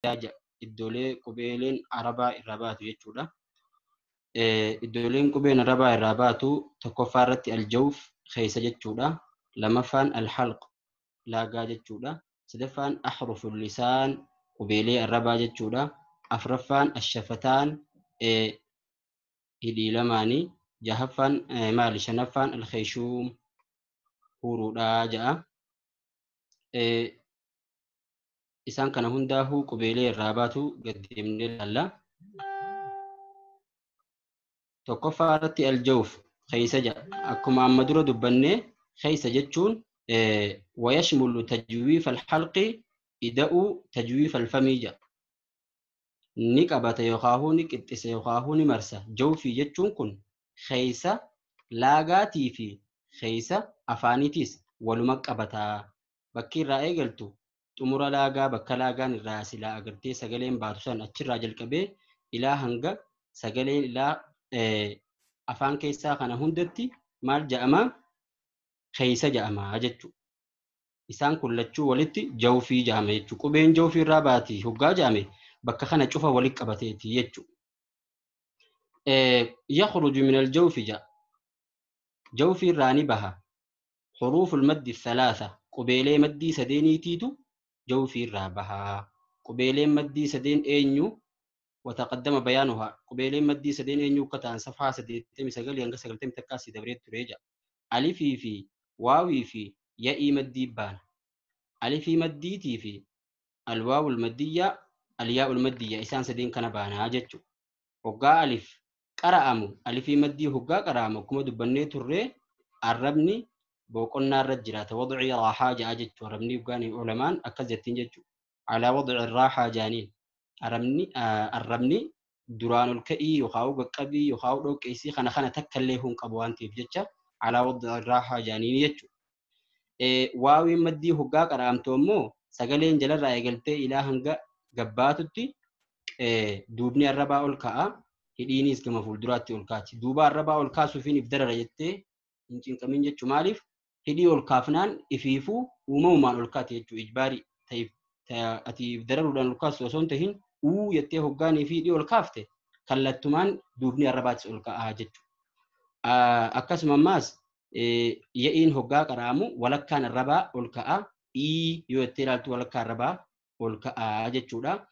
Jedha. Iddoolee qubeeleen Arabaa irraa baatu jechuudha. Iddooleen qubeen Arabaa irraa baatu tokkoffaa irratti aljawf keessa jechuudha. Lamaffaan alhalq laagaa jechuudha. Sadaffaan ahruful lisaan qubeelee Arabaa jechuudha. Afraffaan ashafataan hidhii lamaanii. Jahaffaan maali? Shanaffaan alkeeshuum huruudhaa ja'a. Isaan kana hundaafuu qubeelee irraa baatu gad deemnee ilaalla. Tokkoffaa irratti aljawf keessa jedha. Akkuma amma dura dubbannee keessa jechuun wayashmulu tajwiif alhalqi ida'uu tajwiif alfamii jedha. Ni qabata yookaan ni qixxisa yookaan ni marsa. Jawfii jechuun kun keessa laagaatii fi keessa afaaniitiis waluma qabata. Bakki irraa eegaltu xumura laagaa bakka laagaan irraa silaa agartee sagaleen baatu san achirraa jalqabee ilaa hanga sagaleen ilaa afaan keessaa kana hundatti maal jedhama? Keessa jedhama jechuudha. Isaan kun lachuu walitti jawfii jedhama jechuudha. Qubeen jawfii irraa baati hoggaa jedhame bakka kana cufa walitti qabateeti jechuudha. Yakhruju min aljawfi jedha. Jawfii irraa ni baha. Xuruuful maddi thalaatha qubeelee maddii sadeeniitiitu jawfii irraa baha. Qubeeleen maddii sadeen eenyu? وتقدم بيانها قبيلين مدي سدين أن يوكتان صفحة 89 hanga 91 si dabree ture jedha. Alifii fi waawii fi ya'ii maddii baana. Alifii maddiitii fi alwaawul maddiyyaa alyaa'ul maddiyyaa isaan sadeen kana baanaa jechuudha. Hoggaa alif qara'amu alifii maddii hoggaa qara'amu akkuma dubbannee turree arrabni boqonnaa irra jiraata. Wadcii raaxaa ja'a jechuudha. Arrabni hoggaan ulamaan akkas jettiin jechuudha. Alaa wadci raaxaa jaaniin. Arrabni duraan ol ka'ii yookaan qaqqabii yookaan dhoqqeessii kana kana takka illee hin qabu waan ta'eef jecha alaa wadci raaxaa jaaniin jechuudha. Waawiin maddii hoggaa qara'amtu immoo sagaleen jalarraa eegaltee ilaa hanga gabbaatutti duubni arrabaa ol ka'a. Hidhiinis gama fuulduraatti ol kaati. Duuba arrabaa ol kaasuufiin if darara jettee hin cinqamin jechuu maaliif hidhii ol kaafnaan ifiifuu uumamumaan ol kaati jechuu ijbaarii ta'eef ati if dararuudhaan ol kaastu osoo hin tahin uu jettee hoggaanii fi hidhii ol kaafte kallattumaan duubni arrabaatis ol ka'aa jechuudha. Akkasuma ammaas ya'iin hoggaa qara'amu walakkaan arrabaa ol ka'a. Ii yoo jettee ilaaltu walakkaa arrabaa ol ka'aa jechuudha.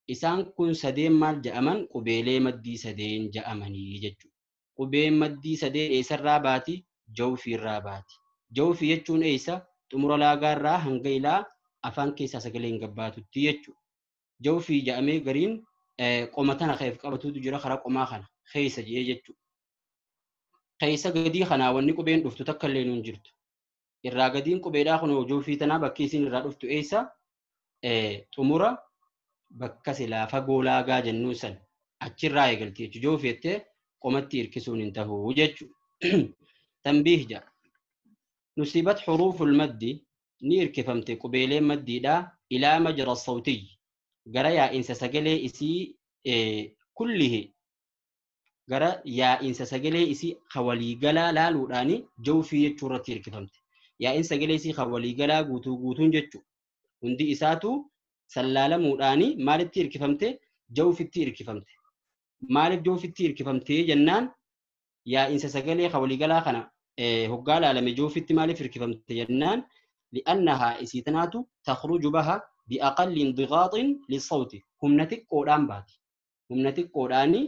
Isaan kun sadeen maal jedhaman? Qubeelee maddii sadeen jedhamanii jechuudha. Qubeen maddii sadeen eessarraa baati? Jawfiirraa baati. Jawfii jechuun eessa? Xumura laagaarraa hanga ilaa afaan keessaa sagaleen gabbaatutti jechuudha. Jawfii jedhamee gariin qoma tana keef qabatutu jira karaa qomaa kana keessa jedhee jechuudha. Keessa gadii kanaa wanni qubeen dhuftu takka illee nuun jirtu. Irraa gadiin qubeedhaa kun jawfii tanaa bakki isin irraa dhuftu eessa? Xumura bakka silaa fagoo laagaa jennuun san achirraa eegalti jechuudha. Jawfii jettee qomatti hirkisuun hin ta'u jechuudha. Tanbiih jedha. Nusibat xuruuful maddi ni hirkifamte qubeeleen maddiidhaa ilaa majra sawtiyyi gara yaa'insa sagalee isii kullihi gara yaa'insa sagalee isii waliigalaa laaluudhaani jawfii jechuu irratti hirkifamte. Yaa'insa sagalee isii waliigalaa guutuu guutuun jechuudha. Hundi isaatu sallaalamuudhaani maalitti hirkifamte? Jawfitti hirkifamte. Maaliif jawfitti hirkifamte jennaan yaa'insa sagalee waliigalaa kana hoggaa laalame jawfitti maaliif hirkifamte jennaan li'annahaa isii tanaatu takhruju baha biaqalli indigaaxin lissawti humna xiqqoodhaan baati. Humna xiqqoodhaani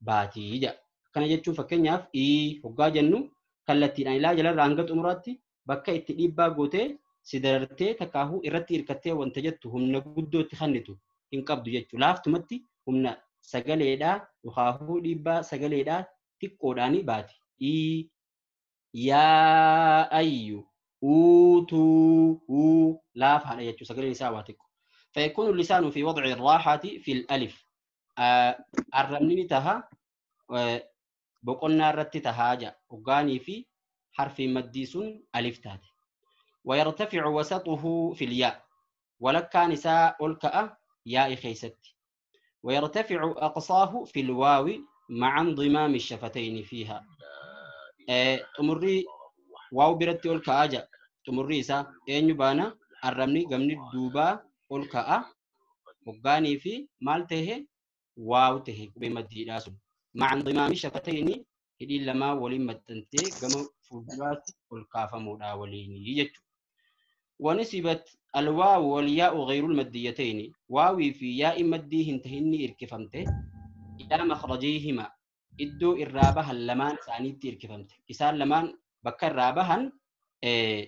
baatii jedha. Kana jechuun fakkeenyaaf ii hoggaa jennu kallattiidhaan ilaa jalarraa hanga xumuraatti bakka itti dhiibbaa gootee si darartee takkaahuu irratti hirkattee wanta jettu humna guddootti kennitu hin qabdu jechuudha. Laaftumatti humna sagaleedhaa yookaan dhiibbaa sagaleedhaa xiqqoodhaani baati. Ii yaa ayyu uutuu uu laafaadha jechuudha sagaleen isaa waa xiqqoo. فيكون اللسان في وضع الراحة في الألف. الرمني تها بقولنا رت تهاجا وقاني في حرف مديس ألف تاتي. ويرتفع وسطه في الياء ولك نساء الكأ ياء خيست. ويرتفع أقصاه في الواو مع انضمام الشفتين فيها. تمري واو برتي الكأ تمري سا أين يبانا الرمني قمني الدوبا الكأ Hoggaanii fi maal tahe waaw tahe qubee maddiidhaa sun. Ma'a indimaami shafatayni hidhiin lamaa waliin maxxantee gama fuulduraatti ol kaafamuudha waliin jechuudha. ونسبت الواو والياء غير المديتين واوي في ياء مدي هنتهني إركفمته إلى مخرجيهما إدو إرابها اللمان سانيتي إركفمته إسان لمان بكر رابها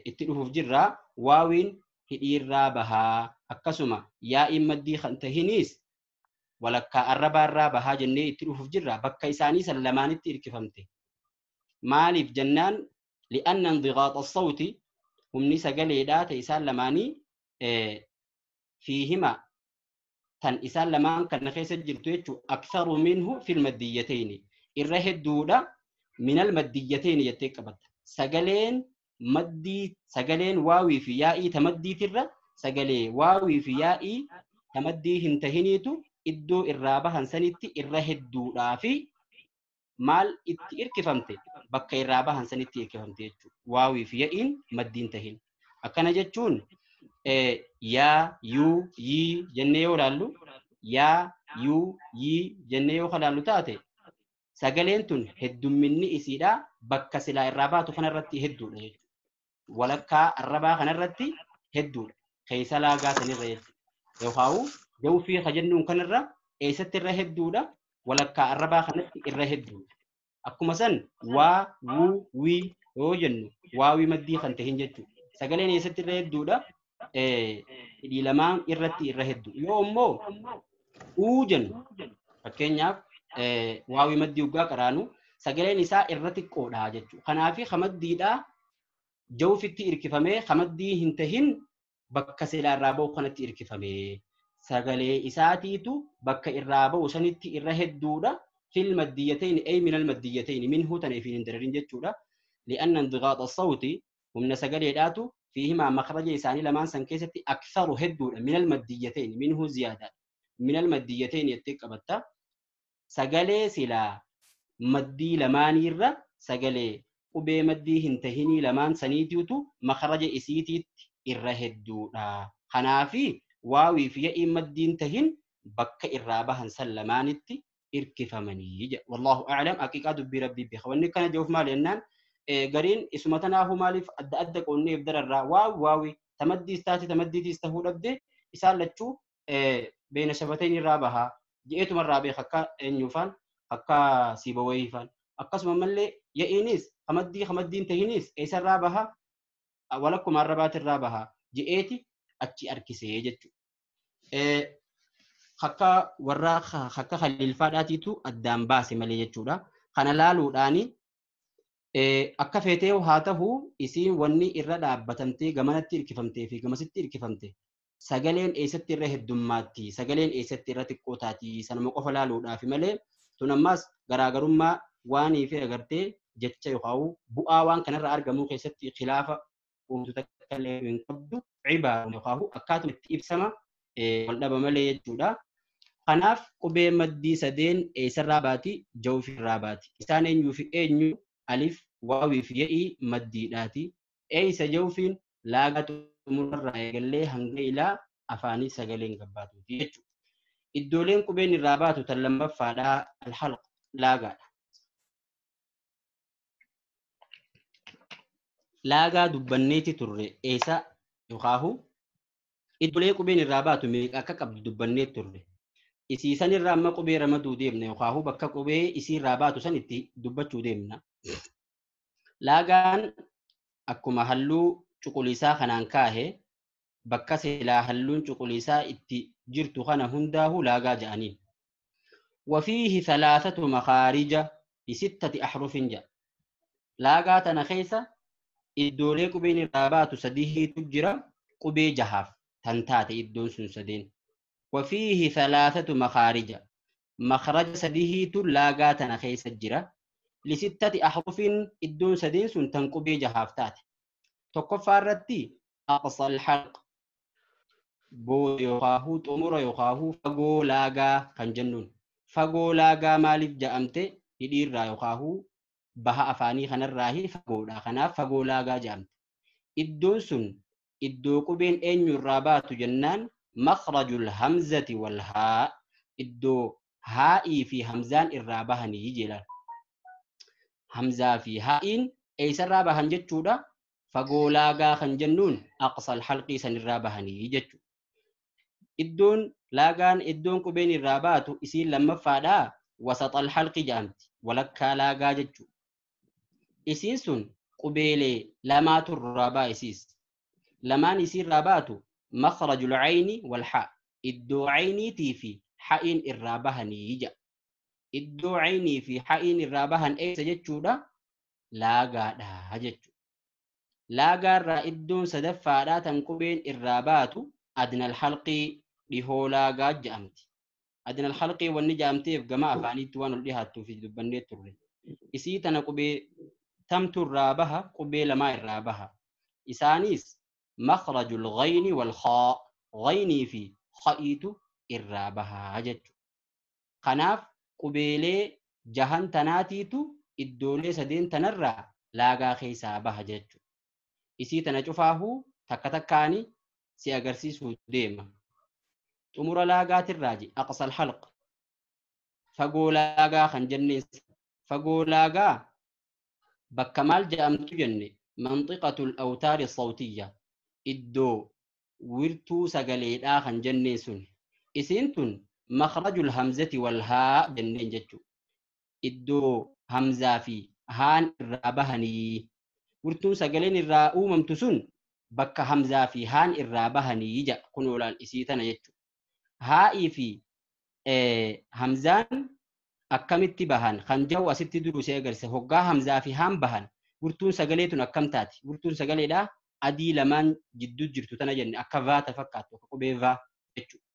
اتلوه في جرة واوين هدير رابها أكسما ياء مدي خنتهنيس ولكا الربا الرابها جنة اتلوه في جرة بكا إساني سلمان إركفمته مالف جنان لأن انضغاط الصوت humni sagaleedhaa ta isaan lamaanii fiihima tan isaan lamaan kana keessa jirtu jechuun aktharu minhu fil maddiyatayni irra hedduudha minal maddiyatayni jettee qabatta. Sagaleen maddii sagaleen waawii fi yaa'ii ta maddiitirra sagalee waawii fi yaa'ii ta maddii hin tahiniitu iddoo irraa bahan sanitti irra hedduudhaa fi maal itti irkifamte bakka irraa bahan sanitti irkifamte jechuudha. Waawii fi ya'iin maddiin tahin. Akkana jechuun yaa, yuu, yii jennee yoo ilaallu yaa, yuu, yii jennee yoo ilaallu taate sagaleen tun heddumminni isiidhaa bakka silaa irraa baatu kanarratti hedduudha jechuudha. Walakkaa arrabaa kanarratti hedduudha. Keessa laagaa sanirra jechuudha. Yookaan jawfii ka jennuun kanarra eessatti irra hedduudha? Walakkaa arrabaa kanatti irra hedduudha. Akkuma san waa, wuu, wii yoo jennu waawii maddii kan tahin jechuudha. Sagaleen eessatti irra hedduudha? Hidhii lamaan irratti irra hedduu. Yoo immoo uu jennu fakkeenyaaf waawii maddii hoggaa qaraanu sagaleen isaa irra xiqqoodha jechuudha. Kanaaf kamaddiidhaa jawfitti irkifamee kamaddii hin tahin bakka silaa irraa ba'u kanatti irkifamee sagalee isaatiitu bakka irraa ba'u sanitti irra hedduudha. في المديتين أي من المديتين منه تنفين دررين جتشودا لأن انضغاط الصوت ومن سجل داتو فيهما مخرج إساني لمان سنكيستي أكثر هدودا من المديتين منه زيادة من المديتين يتك أبتا سجل سلا مدي لمان يرى سجل قبي مدي هنتهني لمان سنيتيوتو مخرج إسيتي إرى هدودا خنافي واوي في مدي انتهن بك إرابهن سلمانتي irkifamanii wallahu a'lam haqiiqaa dubbii rabbii beeka wanni kana jawf maal jennaan gariin isuma tanaahu maaliif adda adda qoonneef dararraa waaw waawi tamaddiis taate tamaddiitiis tahuu dhabde isaan lachuu beena shafateen irraa bahaa je'eetuma irraa beeka akka eenyuufaan akka siibawayiifaan akkasuma mallee ya'iinis kamaddii kamaddiin tahinis eessarraa bahaa walakkuma arrabaatirraa bahaa je'eeti achi harkisee jechuudha. Akka warra akka khaliilfaadhaatiitu addaan baase malee jechuudha. Kana laaluudhaani akka feetee haa ta'u isiin wanni irra dhaabbatamtee gamanatti hirkifamtee fi gamasitti hirkifamte sagaleen eessatti irra heddummaatti sagaleen eessatti irra xiqqoo taati sanuma qofa laaluudhaaf malee tun ammaas garaagarummaa waanii fi agartee jecha yookaan bu'aa waan kanarra argamuu keessatti khilaafa uumtu takka illee hin qabdu cibaara yookaan akkaatuma itti ibsama wal dhaba malee jechuudha. Kanaaf qubee maddii sadeen eessarraa baati? Jawfiirraa baati. Isaan eenyuu fi eenyu? Alif, waawii fi ya'ii maddiidhaati. Eessa jawfiin laaga xumurarraa eegallee hanga ilaa afaanii sagaleen gabbaatuuti jechuudha. Iddooleen qubeen irraa baatu tan lammaffaadhaa alhalq laagaadha. Laagaa dubbanneeti turre eessa yookaahu iddoolee qubeen irraa baatu meeqa akka qabdu dubbannee turre. Isiisan irraa amma qubee ramaduu deemna yookaahu bakka qubee isii irraa baatu san itti dubbachuu deemna. Laagaan akkuma halluu cuquliisaa kanaan kaahe bakka silaa halluun cuquliisaa itti jirtu kana hundaa'u laagaa ja'aniin. Wafiihi thalathatu makhaarija bisittati ahrufin ja'a. Laagaa tana keessa iddoolee qubeen irraa baatu sadiitu jira qubee jahaaf tan taate iddoon sun sadeen. Wafiihi thalathatu makhaarija makhraja sadiitu laagaa tana keessa jira. Lisittati ahrufin iddoon sadeen sun tan qubee jahaaf taate. Tokkoffaa irratti aqsal halq booda yookaahu xumura yookaahu fagoo laagaa kan jennuun. Fagoo laagaa maaliif ja'amte hidhiirraa yookaahu baha afaanii kanarraahi fagoodha. Kanaaf fagoo laagaa ja'amte. Iddoon sun iddoo qubeen eenyurraa baatu jennaan Makhrajul hamzati wal haa, iddoo haa'ii fi hamzaan irraa bahanii jedha. Hamzaa fi haa'iin eessarraa bahan jechuudha? Fagoo laagaa kan jennuun aqsal halqii sanirraa bahanii jechuudha. Iddoon laagaan iddoon qubeen irraa baatu isiin lammaffaadhaa wasaxal halqi jedhamti. Walakkaa laagaa jechuudha. Isiin sun qubeelee lamaatu irraa ba'a isiis. Lamaan isiirraa baatu makhrajul ayni wal haa. Iddoo ayniitii fi ha'iin irraa bahanii jedha. Iddoo aynii fi ha'iin irraa bahan eessa jechuudha? Laagaadha jechuudha. Laagaarraa iddoon sadaffaadhaa tan qubeen irraa baatu adnal halqii dhihoo laagaa jedhamti. Adnal halqii wanni jedhamteef gama afaaniitti waan ol dhihaattuuf dubbannee turre. Isii tana qubee tamtu irraa baha, qubee lamaa irraa baha. Isaanis makhrajul ghayni wal khaa, ghaynii fi kha'iitu irraa baha jechuudha. Kanaaf qubeelee jahan tanaatiitu iddoolee sadeen tanarraa laagaa keessaa baha jechuudha. Isii tana cufaahuu takka takkaani si agarsiisuu deema. Xumura laagaatirraa je aqsal halq. Fagoo laagaa kan jenneen fagoo laagaa bakka maal jedhamtu jenne manxiqatul awtaari sawtiyya iddoo wirtuu sagaleedhaa kan jenneen sun. Isiin tun makhrajul hamzati wal haa jenneen jechuudha. Iddoo hamzaa fi haan irraa bahanii wirtuun sagaleen irraa uumamtu sun bakka hamzaa fi haan irraa bahanii jedha kun oolaan isii tana jechuudha. Haa'ii fi hamzaan akkamitti bahan kan jahu asitti duruu see agarsiisa. Hoggaa hamzaa fi haan bahan wirtuun sagalee tun akkam taati? Wirtuun sagaleedhaa adii lamaan jidduu jirtu tana jenne akka vaata fakkaattu akka qubee vaa jechuudha.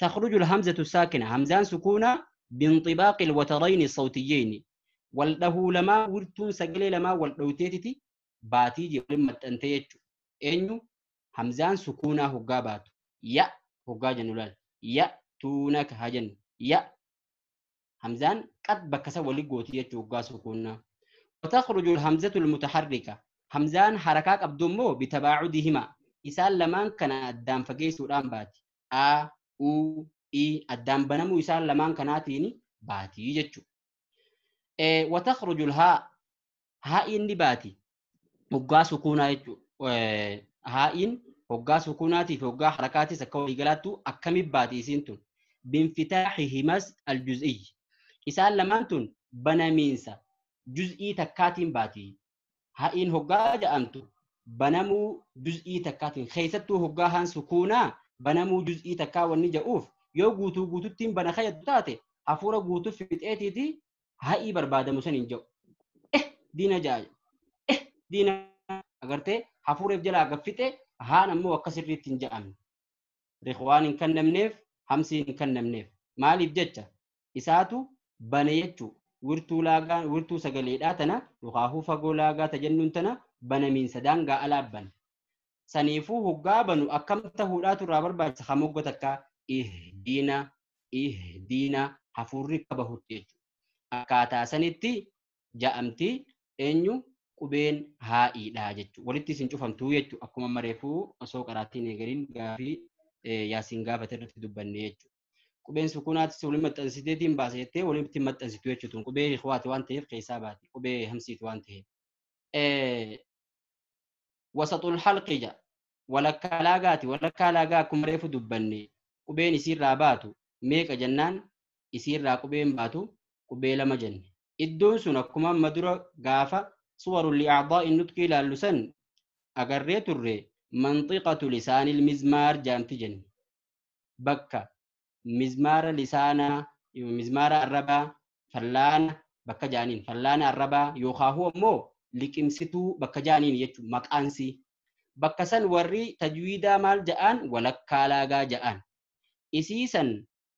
تخرج الهمزة الساكنة همزان سكونة بانطباق الوترين الصوتيين والله لما ورتون سجلي لما والدوتيتي باتي جي متنتيج انو همزان سكونة هقابات يا هقا جنولال يا تونك هجن يا همزان قد بكسا ولي غوتي هقا سكونة. وتخرج الهمزة المتحركة همزان حركات أبدمو بتباعدهما إسال لمان كان أدام فقيس وران باتي آ U I addaan banamuu isaan lamaan kanaatiin baatii jechuudha. Watakhruju haa haa'iin ni baati hoggaa sukuunaa jechuudha. Haa'iin hoggaa sukuunaatii fi hoggaa harakaatis akka waliigalaattu akkamitti baati isiin tun? Binfitaaxihimas aljuz'iyyi. Isaan lamaan tun banamiinsa juz'ii takkaatiin baati. Haa'iin hoggaa jedhamtu banamuu juz'ii takkaatiin keessattuu hoggaa haan sukuunaa banamuu juz'ii takkaa wanni jedhuuf yoo guutuu guututtiin bana kayyadu taate hafuura guutuu fixeetiiti haa'ii barbaadamu san hin jedhu. Diina ja'a. Diina agartee hafuureef jalaa gaffixe haan ammoo akka sirriitti hin jedhamne. Riqwaan hin kennamneef hamsiin hin kennamneef. Maaliif jecha isaatu bane jechuu wirtuu laagaa wirtuu sagaleedhaa tana yookaan fagoo laagaa tajennuun tana banamiinsa daangaa alaa bane. Saniifuu hoggaa banu akkam tahuudhaatu irraa barbaachisa hamogga takka ihdiina ihdiina hafuurri qabahutti jechuudha. Akkaataa sanitti ja'amti eenyu qubeen haa'iidha jechuudha. Walitti isin cufamtuu jechuudha. Akkuma mareefuu osoo qaraatiin eegaliin gaafii yaasiin gaafate irratti dubbanne jechuudha. Qubeen sukuunaatis waliin maxxansiteetiin baase jettee walitti maxxansitu jechuudha. Qubee ikhwaati waan ta'eef keessaa baati. Qubee hamsiiti waan ta'eef. Wasaxul halqi jedha. Walakkaa laagaati. Walakkaa laagaa akkuma reefu dubbanne qubeen isiirraa baatu meeqa jennaan isiirraa qubeen baatu qubee lama jenne. Iddoon sun akkuma amma dura gaafa suwarul li'aadaa nutqii ilaallu san agarree turre manxiqatu lisaanil mizmaar jaamti jenne. Bakka mizmaara lisaanaa mizmaara arrabaa fallaana bakka jaaniin fallaana arrabaa yookaan ammoo liqimsituu bakka jaaniin jechuun maqaansii. Bakka san warri tajwiidaa maal ja'aan walakkaa laagaa ja'aan. Isii san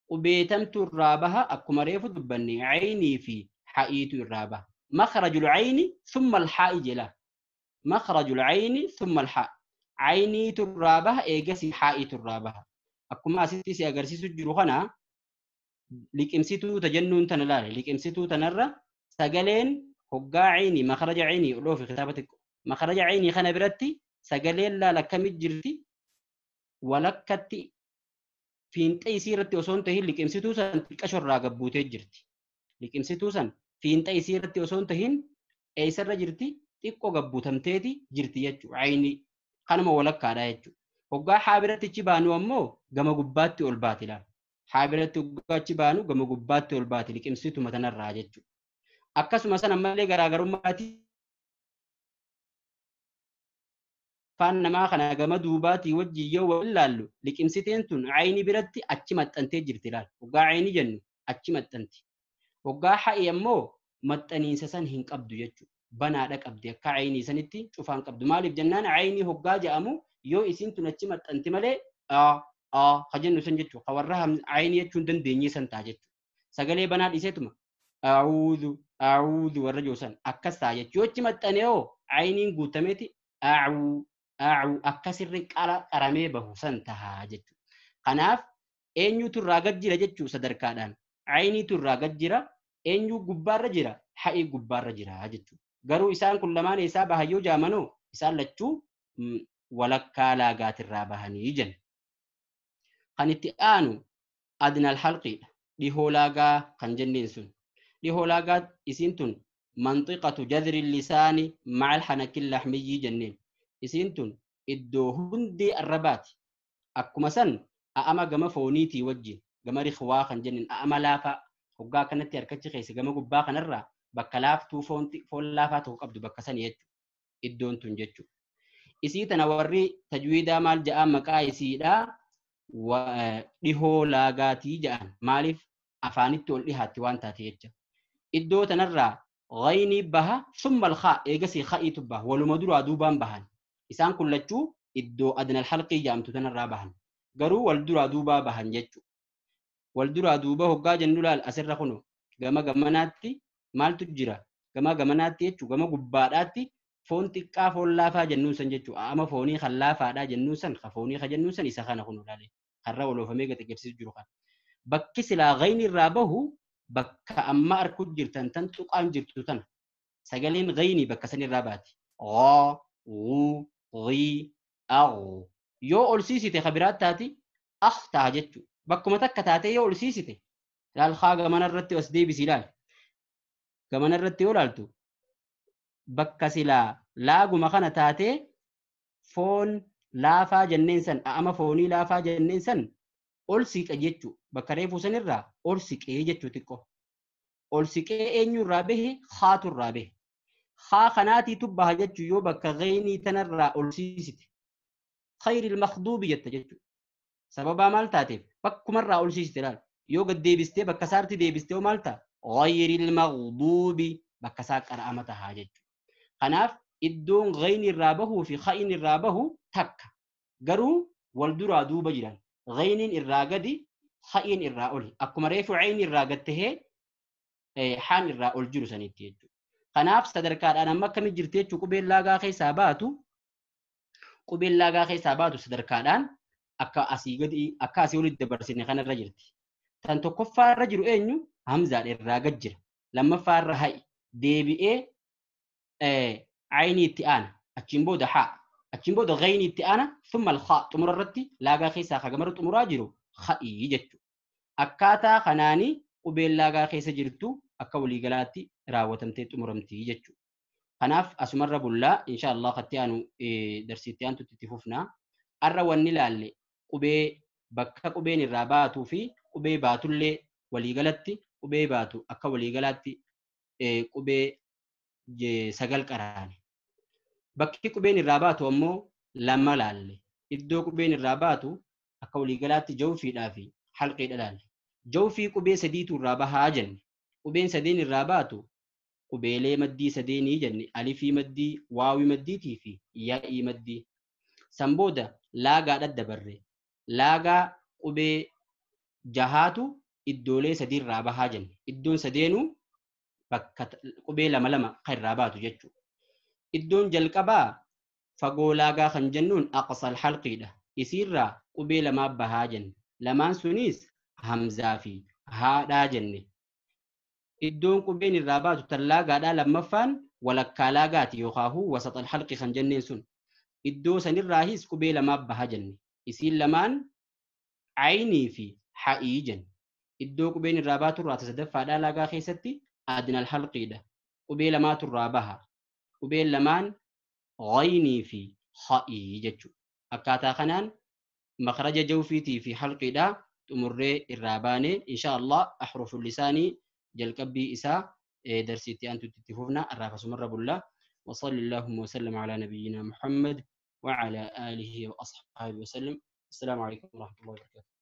qubeetamtu irraa baha akkuma reefu dubbanne caynii fi ha'iitu irraa baha. Makhrajul cayni thumma alhaa'i jela. Makhrajul cayni thumma alhaa. Cayniitu irraa baha eegasii haa'iitu irraa baha. Akkuma asitti si agarsiisu jiru kana liqimsituu tajennuun tana laale. Liqimsituu tanarra sagaleen hoggaa caynii makhraja caynii odhoofi kitaaba xiqqoo. Makhraja caynii kana biratti sagaleen laala akkamit jirti walakkatti Fiinxa isii irratti osoo hin tahin liqimsituu san xiqqasho irraa gabbuutee jirti. Liqimsituu san fiinxa isii irratti osoo hin tahin eessarra jirti? Xiqqoo gabbuutamteeti jirti jechuudha. Ayni kanuma walakkaadha jechuudha. Hoggaa haa biratti achi baanu ammoo gama gubbaatti ol baati laala. Haa biratti hoggaa achi baanu gama gubbaatti ol baati liqimsituma tanarraa jechuudha. Akkasuma san ammallee garaagarummaati afaan namaa kana gama duubaatii wajjin yoo wal ilaallu liqimsiteen tun ayni biratti achi maxxantee jirti laala. Hoggaa ayni jennu achi maxxanti. Hoggaa ha'i ammoo maxxaniinsa san hin qabdu jechuudha. Banaadha qabdi akka aynii sanitti cufaan qabdu. Maaliif jennaan aynii hoggaa jedhamu yoo isiin tun achi maxxanti malee a a ka jennu san jechuudha. Ka warra aynii jechuun dandeenyee san ta'a jechuudha. Sagalee banaa dhiiseetuma a'uudhu a'uudhu warra jiru san akkas ta'a jechuudha. Yoo achi maxxanee hoo ayniin guutameeti a'uu a'uu akkasirri qaramee bahu san ta'a jechuudha. Kanaaf eenyutu irraa gad jira jechuudha sadarkaadhaan. Ayniitu irraa gad jira, eenyu gubbaarra jira, ha'i gubbaarra jira jechuudha. Garuu isaan kun lamaan eessaa bahan yoo jaamanoo isaan lachuu walakkaa laagaatirraa bahanii jenna. Kan itti aanu adnal halqiidha. Dhihoo laagaa kan jenneen sun. Dhihoo laagaa isiin tun manxiqatu jadri lisaani ma'al hanakil lahmiyyii jenneen. Isiin tun iddoo hundee arrabaati. Akkuma san a'ama gama fooniitii wajjin gama rikhwaa kan jenneen a'ama laafaa hoggaa kanatti harkachi keessa gama gubbaa kanarraa bakka laaftuu foon laafaa tokko qabdu bakka sani jechuudha. Iddoon tun jechuudha. Isii tana warri tajwiidaa maal ja'an maqaa isiidhaa dhihoo laagaatii ja'an. Maaliif afaanitti ol dhihaatti waan taate jecha. Iddoo tanarraa ghaynii baha summa al-khaa eegasii kha'iitu baha waluma duraa duubaan bahan. Isaan kun lachuu iddoo adnal halqii jedhamtu tanarraa bahan. Garuu wal duraa duubaa bahan jechuudha. Wal duraa duuba hoggaa jennu laal asirra kunu gama gamanaatti maaltu jira? Gama gamanaatti jechuun gama gubbaadhaatti foon xiqqaa foon laafaa jennuun san jechuudha. Ama foonii kan laafaadhaa jennuun san ka foonii ka jennuun san isa kana kunu laale. Karra waloofamee gadi qabsiisu jiru kana. Bakki silaa ghayni irraa bahu bakka amma arku jirtan tan tuqaan jirtu tana. Sagaleen ghayni bakka san irraa baati. Ghaa, ghuu, ghii, agh. Yoo ol siisite ka biraat taati ah ta'a jechuudha. Bakkuma takka taatee yoo ol siisite laal haa gamana irratti as deebisi ilaali. Gamana irratti yoo ilaaltu bakka silaa laaguma kana taatee foon laafaa jenneen san a'ama foonii laafaa jenneen san ol siqa jechuudha. Bakka reefuu sanirraa ol siqee jechuu xiqqoo. Ol siqee eenyurraa bahe haaturraa bahe. Haa kanaatiitu baha jechuu yoo bakka ghaynii tanarraa ol siisite. Khayril makhduubi jetta jechuudha. Sababaa maal taateef bakkumarraa ol siisite laal. Yoo gad deebistee bakka isaatti deebistee maal ta'a? Ghayril maghduubi bakka isaa qara'ama tahaa jechuudha. Kanaaf iddoon ghayni irraa bahuu fi kha'in irraa bahu takka. Garuu wal duraa duuba jiran. Ghayniin irraa gadi, kha'iin irraa oli. Akkuma reefu ayni irraa gad tahee haan irraa ol jiru sanitti jechuudha. Kanaaf sadarkaadhaan amma akkamitti jirti jechuudha qubeen laagaa keessaa baatu qubeen laagaa keessaa baatu sadarkaadhaan akka asii gadi akka asii olitti dabarsine kanarra jirti. Tan tokkoffaa irra jiru eenyu? Hamzaadha irraa gad jira. Lammaffaa irra ha'i. Deebi'ee aynii itti aana. Achiin booda haa. Achiin booda ghaynii itti aana. Thumma al-khaa xumura irratti laagaa keessaa ka gamarra xumuraa jiru kha'ii jechuudha. Akkaataa kanaanii qubeen laagaa keessa jirtu akka waliigalaatti raawwatamtee xumuramti jechuudha. Kanaaf asumarra bullaa insha Allah katti aanu darsiitti aantutti itti fufnaa. Arra wanni ilaalle qubee bakka qubeen irraa baatuu fi qubee baatullee waliigalatti qubee baatu akka waliigalaatti qubee 9 qaraane. Bakki qubeen irraa baatu ammoo 2 laalle. Iddoo qubeen irraa baatu akka waliigalaatti jawfiidhaa fi halqiidha laalle. Jawfii qubee 3tu irraa bahaa jenne. Qubeen 3 irraa baatu qubeelee maddii 3 jenne. Alifii maddii, waawii maddiitii fi yaa'ii maddii. San booda laagaadha dabarre. Laagaa qubee 6tu iddoolee 3 irraa bahaa jenne. Iddoon 3 bakka qubee 2 2 kan irraa baatu jechuudha. Iddoon jalqabaa fagoo laagaa kan jennuun aqsal halqiidha. Isiirraa qubee 2 bahaa jenne. Lamaan sunis hamzaa fi haadhaa jenne. Iddoon qubeen irraa baatu tan laagaadhaa lammaffaan walakkaa laagaati yookaan wasaxal halqi kan jenneen sun. Iddoo sanirraahis qubee 2 bahaa jenne. Isiin lamaan Aynii fi ha'ii jenna. Iddoo qubeen irraa baatu irraa sadaffaadhaa laagaa keessatti adnal halqiidha. Qubee lamaatu irraa baha. Qubeen lamaan ghaynii fi ha'ii jechuudha. Akkaataa kanaan makhraja jawfiitii fi halqiidhaa xumurree irraa baanee insha Allah ahruful lisaanii jalqabbii isaa darsiitti aantutti itti fufna arraafasumarra bulla. وصلى اللهم وسلم على نبينا محمد وعلى آله وأصحابه وسلم. السلام عليكم ورحمة الله وبركاته.